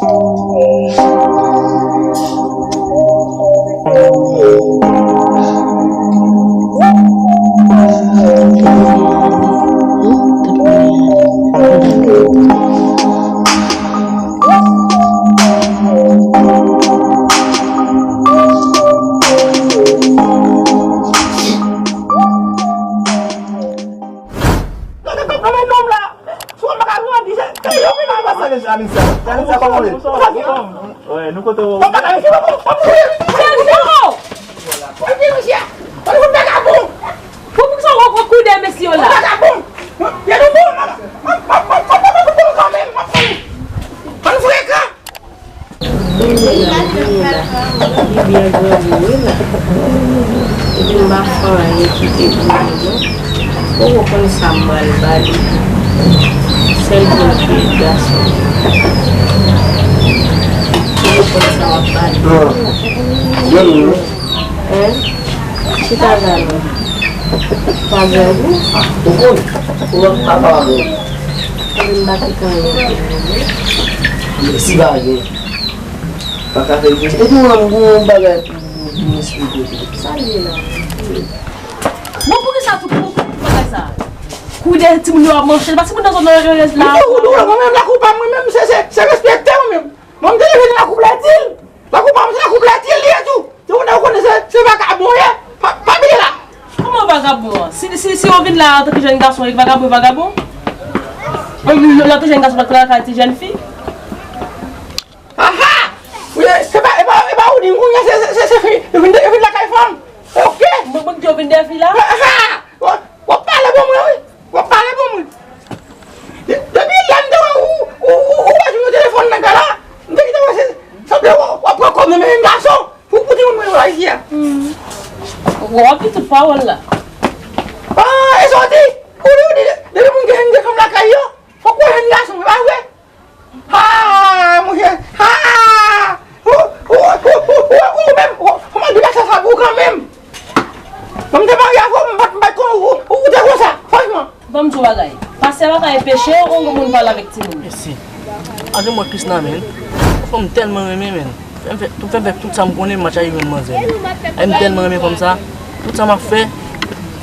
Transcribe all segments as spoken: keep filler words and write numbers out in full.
Gade kòb nan men nonm la. Si w pa ka grandi, se, se yo ki nan pase. Anissa, Anissa, Anissa, kòman w ye? Wè, nou kote w? Papa, mesye, papa, papa, mesye. Sergio! Mesye, mesye. Papa, vagabon. Pou, poukisa w ap kouri dèyè mesye yo la? Vagabon. Ye nou bon, papa. Papa, papa, papa, kanmenm, papa. Bann frekan. Li byen granmoun wi la. Epi m pa fè anyen ki te pou li non. Poko konn sa m pral ba li. Sèl pou l vye gason. Poko konn sa w ap ba li. Hein? Chita la non. Pa grangou. Ou konn? Ou pa pa bon. Epi m pa te konn anyen pou li non. Si pa gen. Pa ka fè l konsa. Epi mwen, mwen, yon bagay pou, pou, pou m esplike w tou. Sa l ye la? Bon, poukisa tout, pou, pou, pou bagay sa? Kouri dèyè timoun yo ap manche, pa timoun nan zòn nan yo rete la. Mwen, mwen, mwen, mwen menm, lakou pa mwen menm, se, se, se respekte mwen menm. Mwen, m te leve nan lakou Plèdil. Lakou pa mwen, se lakou Plèdil li ye tou. Se konnen, ou konnen se, se vagabon ye. Pa, pa vini la. Kòman vagabon an? Si, si, si yo vin la antanke jèn gason, e vagabon, vagabon? Antanke jèn gason, pa t lakay ti jèn fi? Aha! Wi, se pa, e pa, e pa ou di m kounye a, se, se, se, se fi, yo vin, yo vin lakay fanm. Ok. Mwen, mwen ki yo vin dèyè fi la? Aha! W ap, w ap pale pou mwen, wi. W ap pale pou mwen. De-, depi lè m te wè ou, ou, ou, ou pa jwenn yon telefòn nan gala, m te kite wè se, sanble w, w ap pran kòb nan men yon gason pou, pou timoun mwen yo la isi a. Hmm. W ap di tout pawòl la. Ah, e sa w di? Ou di, ou di, depi moun gen, gen fanm lakay yo, fòk wè jèn gason, e pa vre? Ha, monchè, ha! Ou, ou, ou menm, ou, ou mande pastè sa pou ou kanmenm. Lè m te marye avè w, m pa t, m pa t konn ou, ou, ou te konsa, franchman. Ban m di w bagay. Pastè pa ka enpeche yon granmoun pale avèk timoun. Mèsi. Antre mwen Krisna, men. Fanm m tèlman renmen, men. Fè m fè, fè m fè tout sa m konnen, m mache al jwenn manzè, men. Ay, m tèlman renmen fanm sa. Tout sa m ap fè,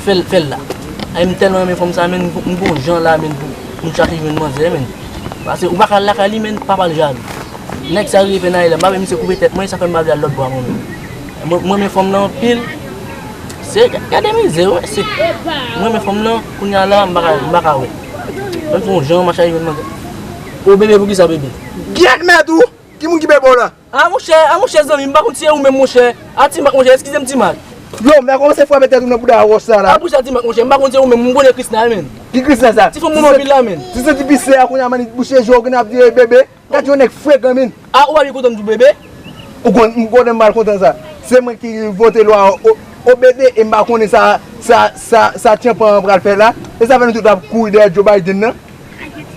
fè l, fè l la. Ay, m tèlman renmen fanm sa, men, m, m gon jan la, men, pou, pou m chache jwenn manzè, men. Paske ou pa ka al lakay li, men, pa pral jalou. Nèg sa rive Pènayèl la, m pa vle misye koupe tèt mwen, sa fè m pa vle al lòt bò a mwen menm. Mwen, mwen renmen fanm nan anpil. Se, gade mizè, wi, se. Mwen renmen fanm nan, kounye a la, m pa ka, m pa ka wè. Menm si yon jan, m a chache jwenn manzè. O bebe, poukisa bebe? Gyèt mèt ou! Ki moun ki bebe w la? A monchè, a monchè zanmi, m pa konn si se ou menm monchè. A Ti Mak monchè, eskize m Ti Mak. Yo, m ta kòmanse frape tèt ou nan bouda a wòch sa la. A monchè Ti Mak monchè, m pa konn si se ou menm, m konnen Krisna menm. Ki Krisna sa? Ti fanm manman pil la menm. Si se ti pis se a kounye a mannik bouche je w gen ap di bebe. Gad yon nèg frekan menm. A ou pa byen kontan m di w bebe? Ou konn, m konnen m pral kontan sa. Se mwen ki vote lwa o, o bebe e m pa konnen sa, sa, sa, sa tyanpan an pral fè la. E sa fè nou tout ap kouri dèyè Joe Biden nan.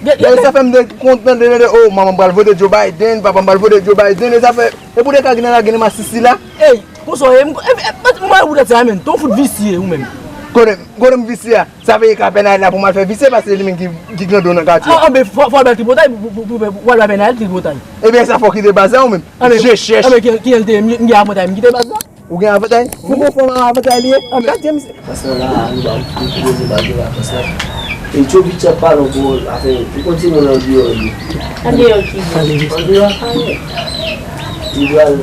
Sa fè m te kontan de tande, oh, manman m pral vote Joe Biden, papa m pral vote Joe Biden, e sa fè, e pou de ka gen nan la gen masisi la. Ey, konsa w ye, m, e, e, mwen ou tèt sa menm, ton fout visye ou menm. Konnen, konnen m visye a, sa veye ka Pènayèl la pou m al fè visye, paske se li menm ki, ki grandon nan katye a. Anben, fò, fò al bay tripotay, pou, pou, pou, pou al bay Pènayèl tripotay. Ebyen, sa fò kite baz la ou menm. Je chèch. Anben, ki, ki, ki, m gen apantay, m kite baz la. Ou gen avantay? Ou gon fanm avantay li ye? Gad jan misye. Vakans lan la, nou ba, nou poze bal de vakans lan. E Tchobitch ap pale yon pawòl, afè, ou konn se moun andeyò li ye. Andeyò ki bò? Andeyò a Kayè. Li pral,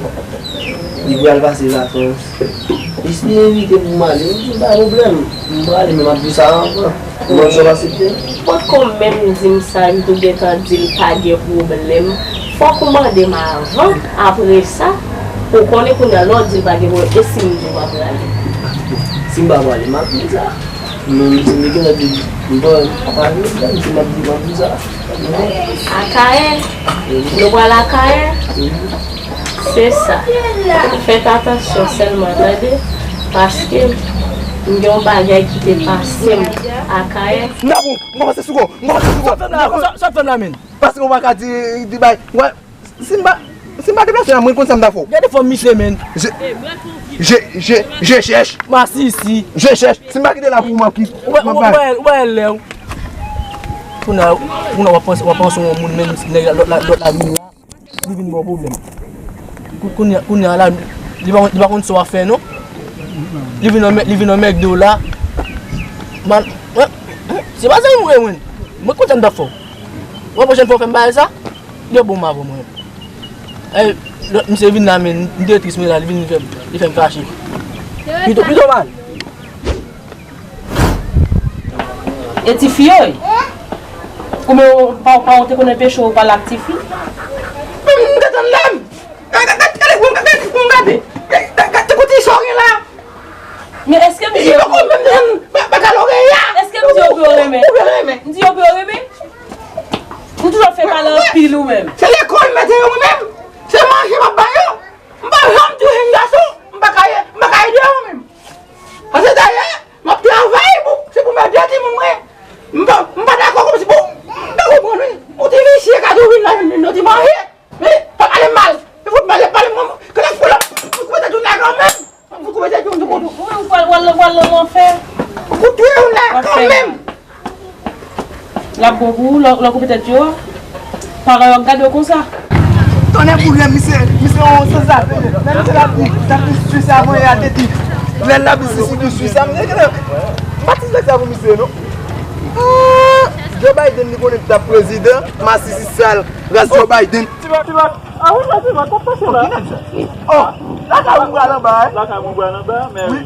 li pral pase vakans. Li, li envite pou m ale, m di pa pwoblèm. M prale, men m ap di sa anvan. Ou konn sa w aksepte? Potko menm di m sa, m tou gentan di l pa gen pwoblèm. Fòk ou mande m avan, apre sa, pou konnen kounye a lè w di l pa gen pwoblèm, e si m di w pa prale? Si m pa prale, m ap di l sa. Men si m te gentan di l, m pa, m pa gen pwoblèm, si m ap di, m ap di l sa. Akayè, nou pral Akayè? Se sa. Fèt atansyon sèlman, tande, paske m gen yon bagay ki te pase m Akayè. N ap, m pa pase sou kò, m pa pase sou kò. Sa w fè m la, sa, sa w fè m la, menn? Paske w pa ka di, di bay. Wè, si m pa, si m pa deplase la, mwen konn sa m ta fè w. Gade fòm misye, menn. Je, je, je, je chèch. M asizi. Je chèch. Si m pa kite la pou mwen, ki, ou wè, ou wè, ou wè lè w. Kounye a, kounye a w ap panse, w ap panse yon moun, menm nèg la, lòt la, lòt la vini la. Li vin ba w pwoblèm. Kou- Kounye a, kounye a la, li pa, li pa konn sa w ap fè, non. Li vin nan mè- li vin nan mèg de w la. Man, mwen, se pa zanmi mwen, mwen. Mwen kontan m t ap fè w. Mwen, pwochèn fwa w fè m bagay sa, li bon m avè w, mwen. Ey, lòt misye vin la, men, m te tris, mwen la, li vin fè m, li fè m fache. Pito, pito mal. E tifi yo, wi. Koumen w pa, pa w te konnen peche w pale ak tifi? Men m te tann la, m. Gade, gade, gade, gade, gade, gade, gade, gade, gade, kote sa w gen la. Men èske m di yo pou yo renmen? Èske m di yo pou yo renmen? Pou yo renmen. M di yo pou yo renmen? Ou toujou ap fè pale anpil ou menm. Se lekòl mete yo mwen menm. Se manje m ap ba yo. M pa janm di w jenn gason, m pa ka, m pa ka ede yo menm. Paske dayè, m ap travay pou, se pou m ede timoun mwen. M pa, m pa dakò kòmsi pou, m pa konprann wi. Yon ti visye ka tou vin la vin vin yon ti manje. Men, pa pale m mal. Se fout mal, pale m mal. Kòlèg pou la, m koupe tèt ou la kanmenm. M koupe tèt ou, m koupe tèt ou. Wi, ou pral, pral, pral nan lanfè. M koupe ou la kanmenm. L ap bon pou ou, lè, lè w koupe tèt yo a. Paran yo ap gade w konsa. Tonnè boule, misye, misye yon sanzave. Menm si l ap di, t ap di Swis avan yè a te di. Lè l ap di si, si, di Swis a, misye genlè. M pa ti nèg sa pou misye, non. Ah, Joe Biden, li konnen t ap prezidan, masisi sal, ras Joe Biden. Ti bak, ti bak. Ah wi, la, ti bak, sa k pase la? Oh, lakay mwen pral anba, eh. Lakay mwen pral anba, men wi.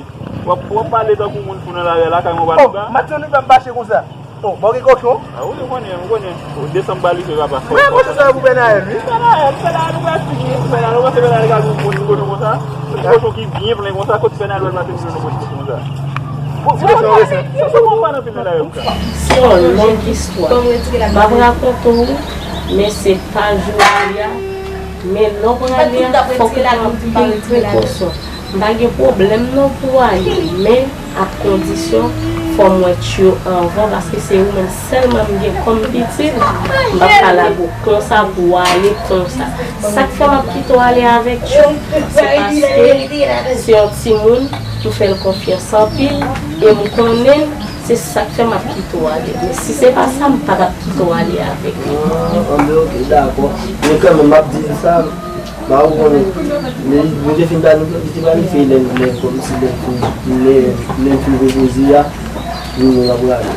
W ap, w ap pale tankou moun fou nan lari a, lakay mwen pral anba. Oh, Matyon, li fè m fache konsa. Oh, bon, gen kochon? Ah, ou konnen, ou konnen. Oh, desanm bali ke papa. Ou gen kochon sa pou Pè Nayèl, wi. Pè Nayèl, Pè Nayèl, ou pral fini. Pè Nayèl, ou panse Pè Nayèl ka gen yon kochon konsa? Yon kochon ki byen plen konsa, kote Pè Nayèl wè l pase pou yon kochon konsa? Bon, se yon kochon resen. Se yon kochon anpil nan lari a. Se yon long istwa. M ap rakonte w, men se pa jodi a. Men lè w prale a, fòk ou pran anpil prekosyon. M pa gen pwoblèm non pou w ale, men ak kondisyon, fò m wè Tyo anvan, paske se ou menm sèlman m gen kòm pitit, m p ap ka lage w konsa pou w ale konsa. Sa k fè m ap kite w ale avèk Tyo, se paske se yon timoun, m fè l konfyans anpil, e m konnen l, se sa k fè m ap kite w ale. Men si se pa sa, m pa t ap kite w ale avèk li. Ah, anben, oke, dakò. Men kanmenm, m ap di l sa, ba ou konnen, men li te fin ba nou, li te planifye lè, lè, kòmsi lè l fin, lè, lè l fin repoze a, nou, nou ap prale.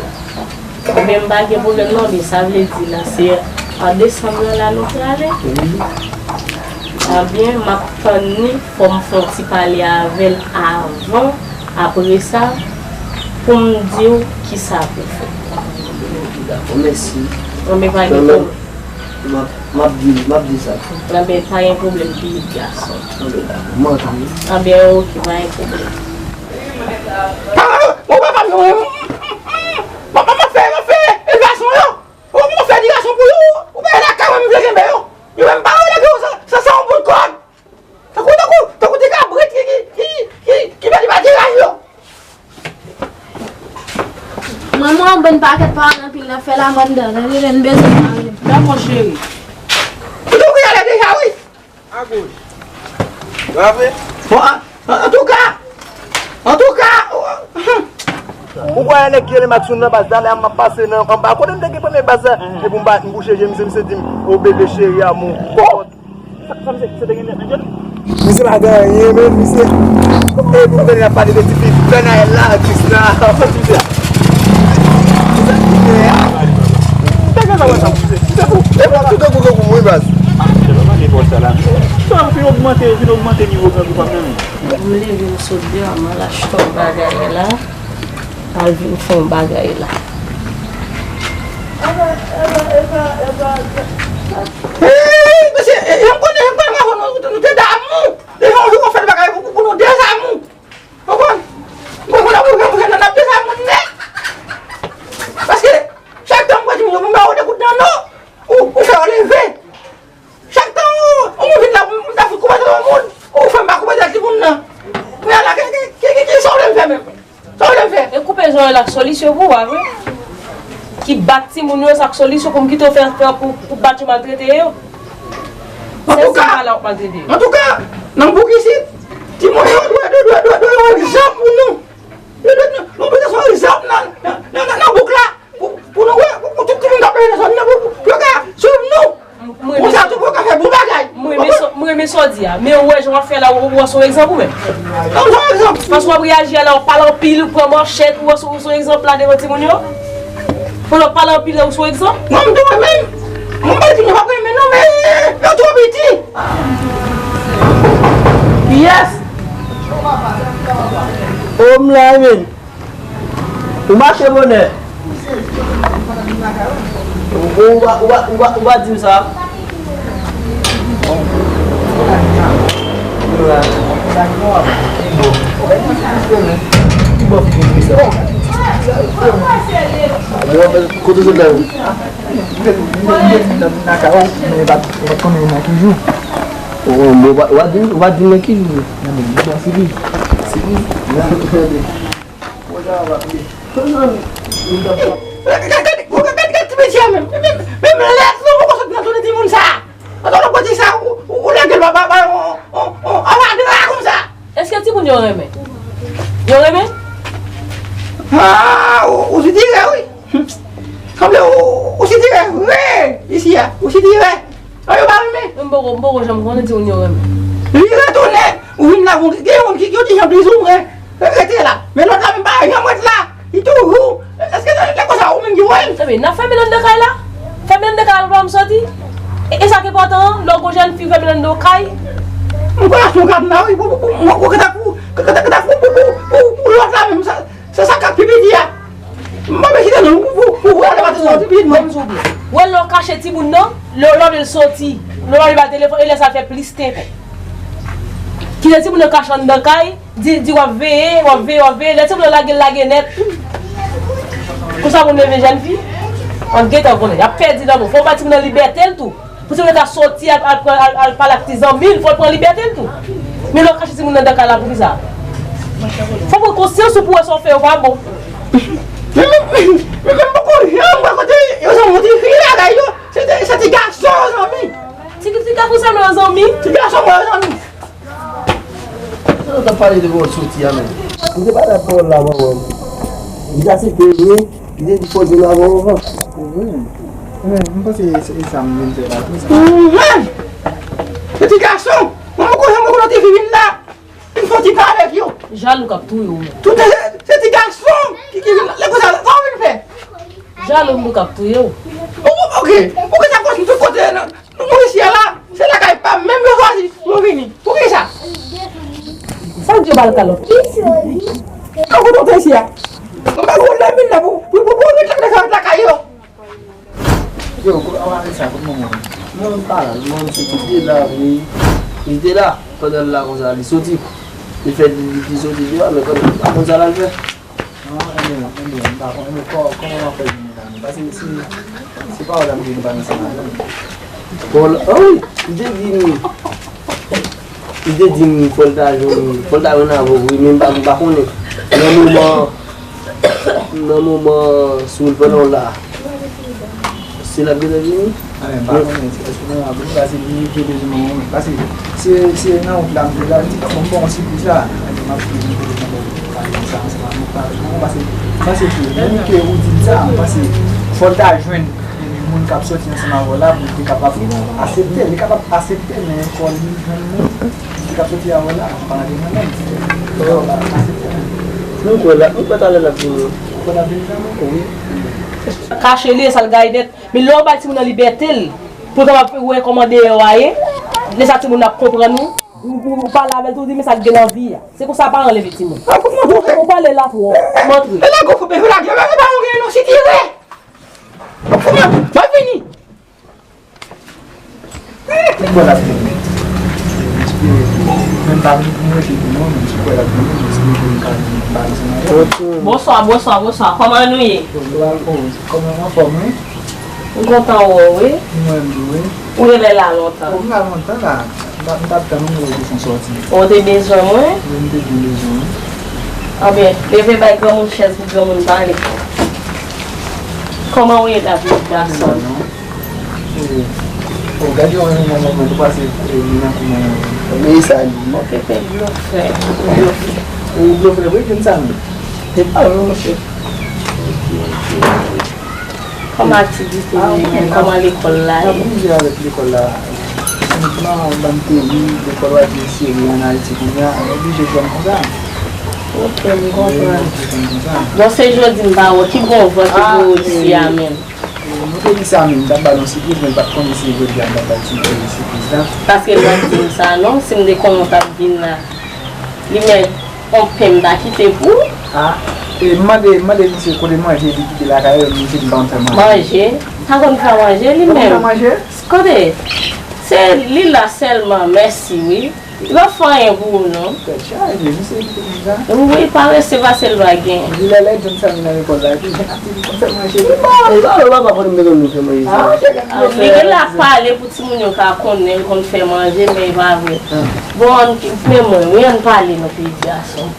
Ebyen, m pa gen pwoblèm non, men sa vle di la, se an desanm nan la nou prale? Wi. Ebyen, m ap tann li, fò m fè yon ti pale avè l avan, apre sa, pou m di w kisa pou fè. Dakò, mèsi. Ebyen, pa gen pwoblèm. M ap, m ap di, m ap di sa. Ebyen, pa gen pwoblèm, pitit gason. Ebyen, dakò, m antre. Ebyen, oke, pa gen pwoblèm. Papa, bon, papa, non, non. Papa, m ap fè, m ap fè elevasyon yo. Ou, m ap fè elevasyon pou yo. Ou pa lakay mwen, m vle kenbe yo. Yo menm pa yo lage yo san, san, san yon bout kòd. Tankou, tankou, tankou ti kabrit ki, ki, ki, ki, ki pèdi patiraj yo. Manman, yon bon pakèt paran anpil nan fè la, mandan, nan li, nan bezwen mari. Dakò, cheri. Ou te ouvri ale deja, wi. Agoch. Brave. Bon, an, an, antouka, antouka, ou, ou kwè nèg ki rele Matson nan baz la, lè a m ap pase nan anba, kote m te gen premye baz la, epi m pa, m kouche je misye, misye di m, "O bebe cheri a, mon kòkòt." Sa, sa misye, misye te gen lèt nan je l? Misye pa gen anyen, men misye. Epi m konnen y ap pale de tifi Pè Nayèl la, atis la. Sa misye? Misye ki gen a? Misye gen sa wè sa, misye. Misye fou. Epi w ap tou tankou, tankou mwen, baz. Misye pa pale fò sa la. Sa w fin ogmante, ou fin ogmante nivo grangou pa m nan men. M leve, m sot deyò, m al achte yon bagay la. Al vin fè yon bagay la. Hey, mesye, e, e, m konnen, m konnen nou, nou, nou te damou. Deja yon jou w ap fè bagay pou, pou, pou nou dezamou. Konprann? M konprann ap, ap, ap, n ap dezamou nèt. Paske chak tan m pran timoun yo pou m ba yo de kout nan non, ou, ou fè yo leve. Chak tan yon moun vin la pou m ta fout koupe tèt yon moun, ou fè m pa koupe tèt timoun nan. Kounye a la, ki, ki, ki, ki, ki sa w vle m fè menm? Sa w vle m fè? E koupe zòrèy la k solisyon pou w a vre? Ki bat timoun yo, sa k solisyon pou m kite w fè, fè pou, pou bat yo, maltrete yo? Antouka, antouka, nan bouk isit, timoun yo dwe, dwe, dwe, dwe, dwe yon egzanp pou nou. Yo dwe, nou, nou bezwen se yon egzanp nan, nan, nan, nan, nan bouk la. Pou, pou nou wè, pou, pou tout timoun k ap leve nan zòn nan, pou, pou, pou yo ka swiv nou. Konsa tou pou yo ka fè bon bagay. Sa w di a, men ou wè jan w ap fè la, ou, ou wè se yon egzanp ou menm. Kòman se yon egzanp? Paske w ap reyaji a la, w ap pale anpil, ou pran manchèt, ou wè se, se yon egzanp la devan timoun yo. Pandan w ap pale anpil la, ou se yon egzanp. Non, m tou renmen. Mwen pa di m pa renmen non, men yo twò piti. Kiyès? O, m la, men. Ou mache bonè. Ou, ou, ou, ou, ou, ou pa di m sa. Kote w sot la? Ou pa di m nan ki jou. Ou pa di m nan ki jou. Gade, gade, gade, gade ti mesye a menm. Menm, menm, menm lèt nou poko sot nan tounen timoun sa. Atò, lè w kote sa, ou, ou, ou lage l pa, pa, pa, on, on, on, on, on, on, konsa. Èske timoun yo renmen? Yo renmen? Ah, ou, ou sitirè, wi. Sanble ou, ou sitirè vre, isi a. Ou sitirè. An yo pa renmen. M poko, m poko janm konnen timoun yo renmen. Li retounen. Ou vin la, bon, gen moun ki, ki di jan plis ou vre. Rete la. Men lòt la menm pa janm ret la. Li toujou. Èske se, se konsa ou menm ki wè l? Ebyen, n ap fèmen l anndan kay la. Fèmen l anndan kay la pou pa janm soti. E, e sa k enpòtan an, lè w gon jèn fi fèmen l anndan kay. M kwè se yon gad la, wi, pou, pou, pou, pou, pou, pou, pou, pou, pou lòt la menm, sa, se sa k ap pi piti a. M pa vle kite non, pou, pou, pou, pou lòt la pa te soti pi vit mwen. Ban m di w byen. Wè lè w kache timoun nan, lè, lè w vle l soti, lè w vle ba l telefòn, e lè sa fè plis tenten. Kite timoun nan kache anndan kay, di, di w ap veye, w ap veye, w ap veye. Lè timoun nan lage l lage nèt. Konsa pou n leve jèn fi, an gentan konnen. Y ap pèdi lanmou. Fò w ba timoun nan libète l tou. Pou timoun nan ka soti al, al, al, al pale ak ti zanmi l, fò l pran libète l tou. Men lè w kache timoun nan anndan kay la poukisa? Fò w pran konsyans ou pou wè sa w fè yo pa bon. Men, men, men, men, men m poko janm wè kote yo zanmi yon ti fi lakay yo. Se ti, se ti gason yo zanmi. Ti, ti gason sa mwen yo zanmi? Ti gason mwen yo zanmi. Sa nou t ap pale de pawòl soti a menm? M te pale ap pawòl la manman m. Li t aksepte vre, li te di fò l vin avè w anvan. Se vre. Men, m panse se, se sa m vin fè la tou sa. Mhm. Se ti gason. Mwen poko janm wè kote ti fi vin la. Vin fè yon ti pale avèk yo. Jalou k ap touye w menm. Tout se, se ti gason ki, ki vin la. Lè konsa, sa w vin fè? Jalou m tou k ap touye w. Ou, ou, oke. Ou gentan konn tout kote nan, nou isi a la. Se lakay pa m menm yo chwazi pou vini. Poukisa? Sa k di yo ba l kalòt? Nan kote w te isi a? Mwen pa gon lè m vin la pou, pou, pou, pou ret lakay, lakay yo. Yo, kou, a, sa, kote manman m? Manman m pa la, manman m soti de la, wi. Li te la, pandan l la konsa, li soti. Li fè, li, li soti deyò, men pandan l pa konn sa l al fè. Non, enben, enben, m pa konn, enben, kò-, kòman w ap fè vini la menm? Paske si, si pawòl la m di nou pa nan sa la menm. Bon, ah wi, li te di m, li te di m fò l ta jwenn, fò l ta jwenn avè w, wi, men m pa, m pa konnen. Nan moman, nan moman, si w pandan w la, si l ap gentan vini? A, men, m pa konnen, èske nan ap vini, paske li, li te bezwen manman m, paske se, se nan wout la, m te la, m di, fò m ba w yon sipriz la, m ap vini, m ap vini, m ap vini, m ap vini, paske m panse ke, menm ke ou di m sa, m panse, fò l ta jwenn moun k ap soti ansanm avè w la, pou l te kapab aksepte, li kapab aksepte, men fò li jwenn moun ki t ap soti avè w la, m pa rete mwen menm. Li kapab aksepte, men. Nou kwè la, nou kwè talè l ap vini. Ou kwè l ap vini kanmenm? Wi. Kache li, e sa l gaye nèt. Men lè w bay timoun nan libète l, pou l kapab wè kòman deyò a ye, lè sa timoun nan ap konprann ou, ou, ou, ou pale avè l tou, ou di, men sa k gen nan vi a. Se konsa paran leve timoun. Ou pale la twòp. Montre. E la gwo fou, men lage, men pa yon gen non, si tire. Fou, men, mwen vini. Bon, la vini. Menm pa vini pou mwen, se pou mwen, menm si kwè la vini, men si mwen vini, ka vini, pa vini. Bonswa, bonswa, bonswa. Kòman nou ye? Kòman, anfòm, wi? M kontan wè w, wi. Mwen menm tou, wi. Ou genlè la lontan. Ou la lontan la. M t ap, m t ap tann ou, ou te fon sòti. Ou te bezwen mwen? Wi, m te byen bezwen w. Anben, leve bay granmoun chèz pou granmoun pale. Kòman ou ye, David, gason? Ou gade yon moun mwen tou pase, e, li nan kou mwen. Men sa li. Okipe blofè. Ou blofè vre, di m sa menm. Se pa vre, monchè. Kòman aktivite nou ye? Kòman lekòl la ye? N ap bouje avèk lekòl la. Non, bann peyi, lekòl w ap di serye ann Ayiti kounye a, nou oblije jwenn konsa. Ok, m konprann. Wi, nou oblije jwenn konsa. Bon, se jodi m pa wè ki bon van ki Ah, voye w isi a eh, menm. eh, nou te di sa menm, m t ap ba nou sipriz, men m pa t konnen si jodi a m t ap ba l sipriz, sipriz la. Paske l pa t di m sa non, si m te konnen w t ap vin la. Li mèt on pen m ta kite pou ou. Ah, e m mande, m mande misye kote manje, li kite lakay, misye di pa konn fè manje. Manje? Pa konn fè manje li menm. Pa konn fè manje? Kote? Se li la sèlman, mèsi wi. Li pa fè anyen pou ou non. Tèt chaje, misye kite konsa. Wi, parese pase l pa gen. Li lè lè John Samy nan lekòl la, epi John ap di li konn fè manje. Li pa, li pa, li pa konnen m te konn fè manje sa. Ah, ok, ok. Li gen la pale pou timoun yo ka konnen l konn fè manje, men e pa vre. Ah. Bon, ann, men mwen, wi, ann pale non, peyi gason.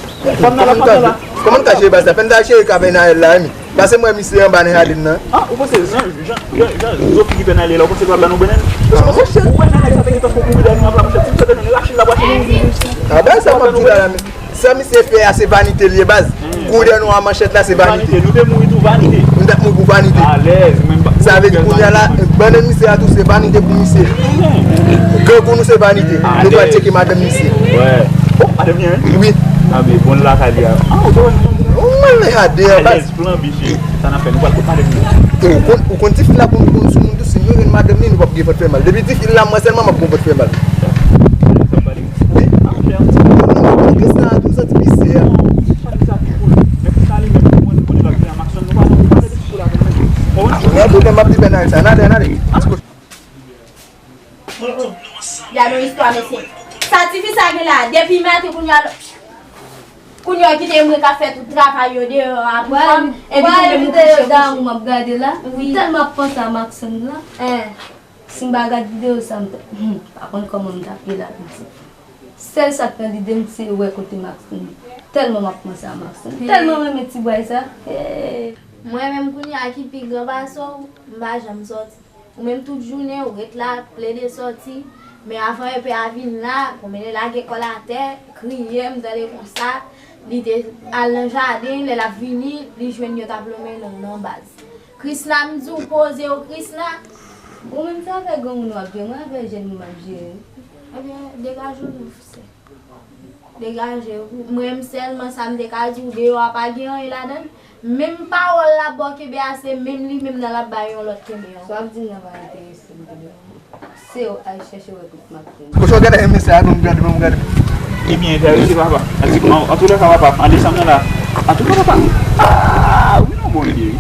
Kòman n kache baz la? Fè n ta cheri Cabernael la, wi. Pase m wè misye anba nan jaden nan. Ah, ou panse Jan, Jan, Jan, Jan, Zofi ki fè nan ale la, ou panse l pa ban nou bannann? Ou wè jan nèg sa te gentan fè kouri dèyè nou an pla manchèt. Si misye te jwenn Rachid la, Rachid. Ah, bagay sa m ap di la, la, men sa misye fè a, se vanite l ye, baz. Kouri dèyè nou an manchèt la, se vanite. Vanite, nou te mouri tou vanite. Nou t ap mouri pou vanite. Alèz, menm pa. Sa vle di kounye a la, bannann misye a tou, se vanite pou misye. Grangou nou se vanite. Nou pral tcheke madanm misye. Wè. Oh, madanm li an? Wi. Ah, men bon lakay li a. Ah, ou te wè nou? Ou mal nan jaden an, baz. Alèz, plan biche. Sa n ap fè, nou pral kot madanm li. Ou konn, ou konn tifi la konn, konn sou moun tou, si nou jwenn madanm li, nou p ap gen vant fè mal. Depi tifi la, mwen sèlman, m ap gon vant fè mal. Wi. Krisna a tou santi misye a. Mwen tou, men m ap di Bènay sa. N ale, n ale. Gade yon istwa, mesye. Sa tifi sa gen la, depi maten kounye a, kounye a kite mwen k ap fè tout travay yo deyò a pou fanm, epi kounye a mwen kouche, kouche. Damou m ap gade la. Wi. M tèlman ap panse a Maxon la. Si m pa gad videyo sa, m t-, hmm, pa konn kòman m t ap ye la, piti. Sèl sa k nan lide m, se wè kote Maxon ye. Tèlman m ap panse a Maxon. M tèlman renmen ti bway sa. Hey. Mwen menm kounye a ki pi gran pase w, m pa janm sòti. Ou menm tout jounen, ou ret la, plede sòti. Men avan epe a vin la, konbyen lage kò l atè, kriye, m tande konsa. Li te al nan jaden, lè l ap vini, li jwenn yo t ap lonmen nan, nan baz. Krisna, m di w poze w, Krisna. Ou menm se avèk granmoun w ap jere, mwen avèk jèn moun m ap jere. Ebyen, degaje w non, sè. Degaje w. Mwen menm sèlman sa m te ka di w, deyò a pa gen anyen ladan l. Menm pawòl la bò kenbe a, se menm li menm nan l ap bay yon lòt kenbe ankò. Sa w ap di m nan pa enterese m tou. Se w al chèche wè tout Maxon. Kochon, gade mesye a, ban m gade, ban m gade. Li byen enterese, papa. An, antouka, papa, an desanm nan la. Antouka, papa. Ah, wi, non, bon, li, wi.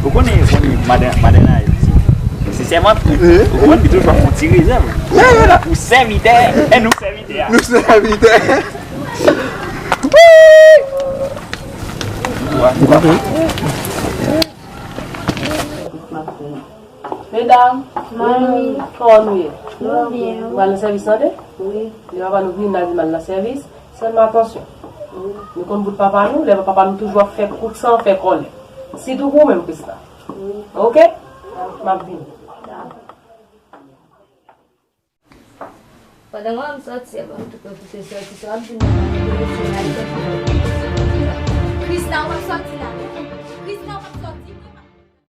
Ou konnen, ou konnen, madan, madan la, se, se sèmant, wi. Ou konnen, li toujou ap fè yon ti rezèv. Pou sèvitè, e nou sèvitè a. Nou sèvitè. Wi. Medam, kòman nou ye? Nou byen, wi. Nou al nan sèvis sante? Wi. Lè papa nou vini, n a di n al nan sèvis. Sèlman atansyon. Wi. Nou konn bout papa nou, lè papa nou toujou ap fè kout san, fè kòlè. Sitou pou ou menm, Krisna. Wi. Oke? M ap vini. Dakò. Pandan mwen ap sòti, epi m tou pwofite sòti, sa w ap di m nan mwen, se nan Ayiti. Krisna, w ap sòti la.